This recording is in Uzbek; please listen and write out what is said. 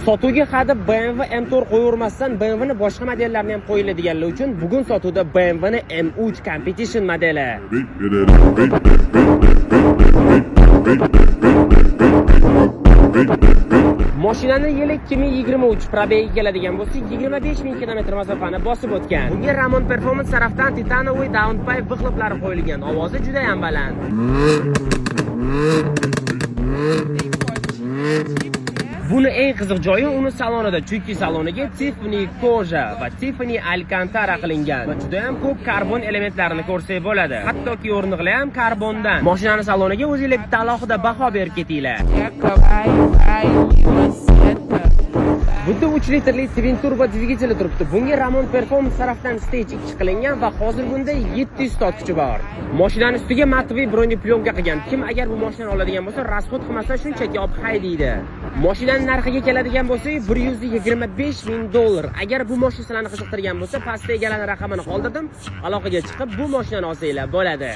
Sotuvga hadeb BMW M4 qo'yavermasdan, BMW ni boshqa modellarini ham qo'yiladiganlar uchun bugun sotuvda BMW ni M3 Competition modeli. Mashinani yili 2023, пробег i keladigan bo'lsa, 25 ming kilometr masofani bosib o'tgan. Bunga Ramon Performance tarafdan титановый downpipe выхлоп lari qo'yilgan. Ovozi juda ham baland. Buni eng qiziq joyi uni salonida, chunki saloniga Tiffany кожа va Tiffany Alcantara qilingan va juda ham ko'p karbon elementlarini ko'rsak bo'ladi. Hattoki o'rindiqlar ham karbondan. Mashinani saloniga o'zinglar bitta alohida baho berib ketinglar. Bunda 3 litrli twin turbo dvigateli turibdi. Bunga Ramon Performance tarafdan stage 2 qilingan va hozir bunda 700 ot kuchi bor. Mashinani ustiga матовый бронеплёнка qilgan. Kim agar bu mashinani oladigan bo'lsa, расход qilmasdan shunchaki olib haydaydi. Mashinani narxiga keladigan bo'lsak, 125 ming dollar. Agar bu mashina sizlarni qiziqtirgan bo'lsa, pastda egalari raqamini qoldirdim. Aloqaga chiqib bu mashinani olsanglar bo'ladi.